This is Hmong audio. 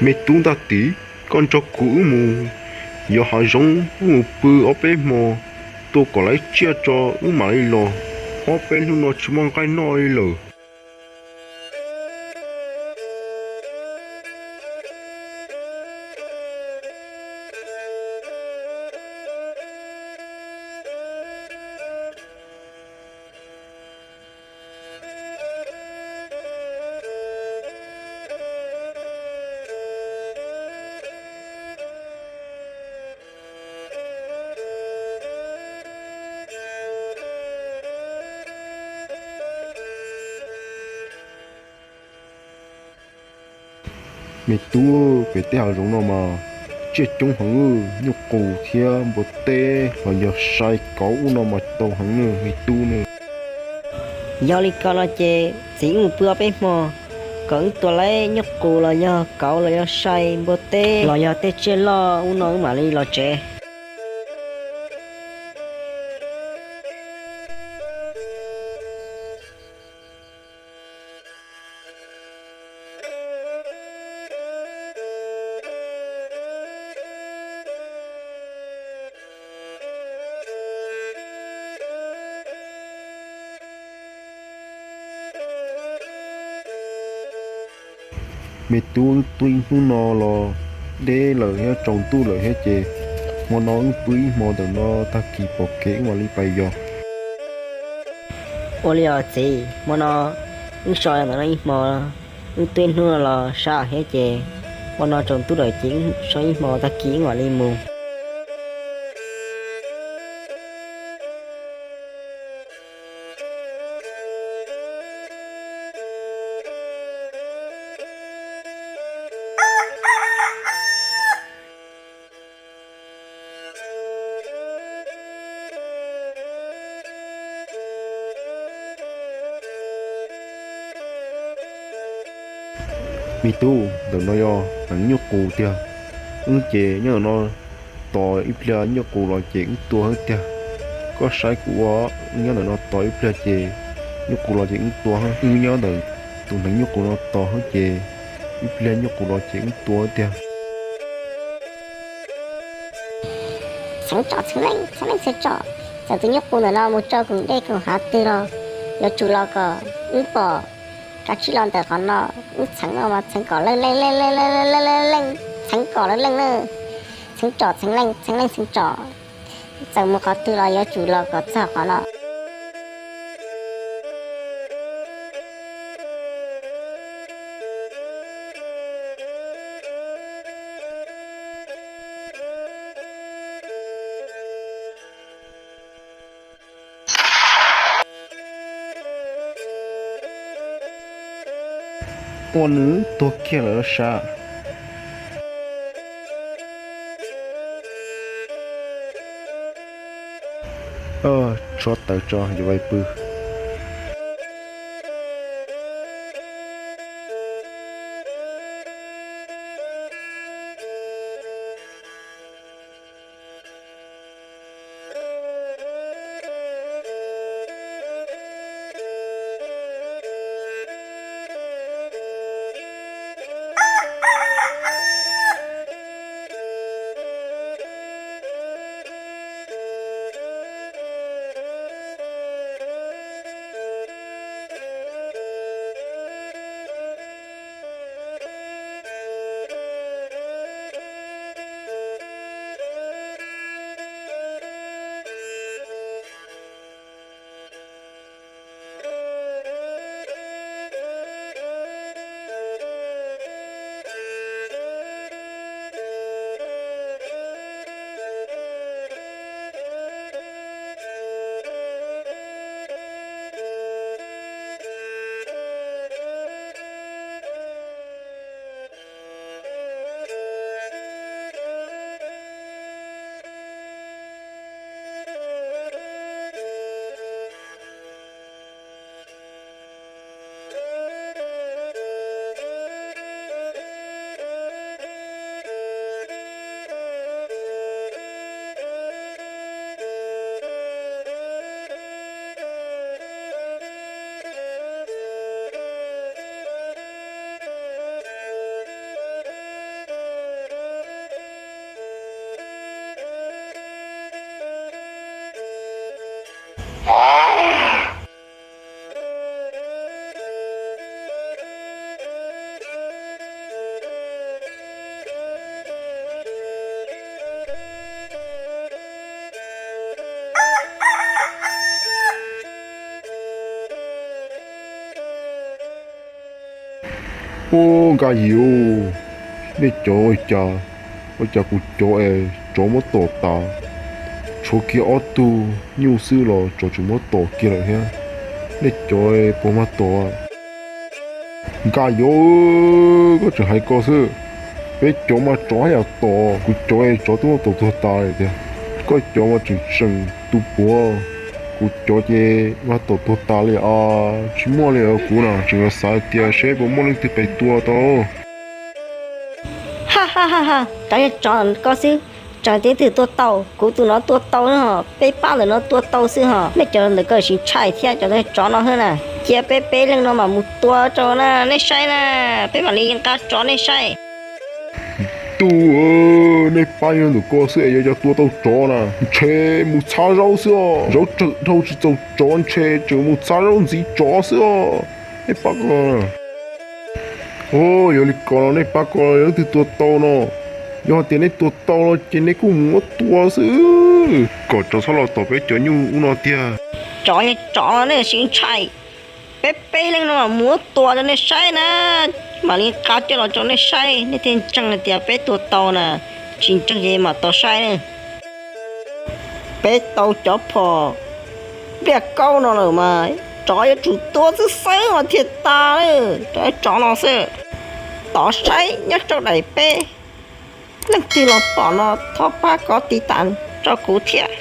Me tub Ntaj Tim, koj nrog kuv wb mus yos hav zoov, wb mus pw ob peb hmo, tua kom lawv tsiaj tso wb mam li los. Ob peb hnub no tsis muaj nqaij noj li lawm. Me tub, pem tej hav zoov no mas tsiaj coob heev, nyuj qus thiab npua teb los yog sai kauv ub no mas tau heev na me tub na. Yog li ko no ces txiv wb mus pw ob peb hmo, kom wb tua lawv nyuj qus los yog kauv los yog sai npua teb los yog tej tsiaj loj ub no wb mam li los tsev. Me tub, wb tuaj ib hnub no los deb lawm thiab tsaus ntuj lawm thiab ces hmo no wb pw ib hmo ntawm no, tag kis pom kev wb mam li pais yos. Ua li os txiv, hmo no wb so ntawm no ib hmo, wb tuaj ib hnub no los sab thiab ces hmo no tsaus ntuj lawm ces wb so ib hmo, tag kis wb mam li mus. Me tub, ntawm no yog hneev nyuj qus tiag. Wb ces nyob ntawm no tos ib pliag nyuj qus los ces wb tua hwb tiag. Koj saib kuv ua, wb nyob ntawm no tos ib pliag ces nyuj qus los ces wb tua hwb. Wb nyob ntawm tus hneev nyuj qus no tos hwb ces ib pliag nyuj qus los ces wb tua hwb tiag. Txheev tsom, txheev leej, txheev leej, txheev tsom. Txawm tus nyuj qus ntawm no mus rau koom dej koom hav twg los yuav tsum los kom wb pom. Kav tsij los ntawm qhov no, wb txheev no mas txheev kom lawv leej leej leej leej leej leej, txheev kom lawv leej na. Txheev tsom, txheev leej, txheev leej, txheev tsom. Txawm mus qhov twg los yuav tsum los kom txog qhov no. Ua nws tuag kiag lawm sas. Tshuav taws tso yuav pw. Ua Nkaj Yim, nej cov ua cas, ua cas kuv cov es tsov muab tom tas, tshuav kiag ob tug nyuj xwb los tsov tseem muab tom kiag lawm thiab. Nej cov puas mag tom? Nkaj Yim, koj tseem hais ko xwb, peb cov mas tsov haj yam tom, kuv cov es tsov twb muab tom tuag tas lawm tiag. Koj cov mas tseem tseem tu puav, kuv cov ces mag tom tuag tas li os. Tsis muaj li os, kuv na tseem yuav xav tias seb puas muaj leej twg pes tua tau. Ha ha ha ha, cov yog tsov ko xwb, tseem tib twg tua tau, kuv tus no tua tau, peb pab ntawm no tua tau xwb hos. Nej cov ntawm ko tsis ntshai thiab, cov tsov no xwb na. Cia peb peb leeg no mam mus tua rau na, nej saib na, peb mam li nqa tsov nej saib. Tub, nej pab yog ntawm ko xwb es yuav cov tua tau tsov na, ntshe mus txhab zaub xwb os. Zaub tsawg dhau tsis txaus tsov, ntshe tseem mus txhab zaub ntxiv tsov xwb os. Nej pab ko. Yog li ko no nej pab ko yog leej twg tua tau no. Yog hais tias nej tua tau no ces nej kuj mus muab tua xwb, kom tsov txhob los tom peb cov nyuj ub no tiag. Tsov yog tsov no nej tsis ntshai, peb peb leeg no mam mus muab tua rau nej saib na. Mam li nqa coj los rau nej saib, nej thiaj ntseeg hais tias peb tua tau na, tsis ntseeg ces mam tos saib na. Peb tau cov phom pliaj kaub no lawm mas tsov yuav tsum tua xwb xwb mas thiaj tas, cov tsov no xwb. Tos saib nyob rau daim peb, leej twg los pom no thov pab kov tiv tas rau kuv thiab.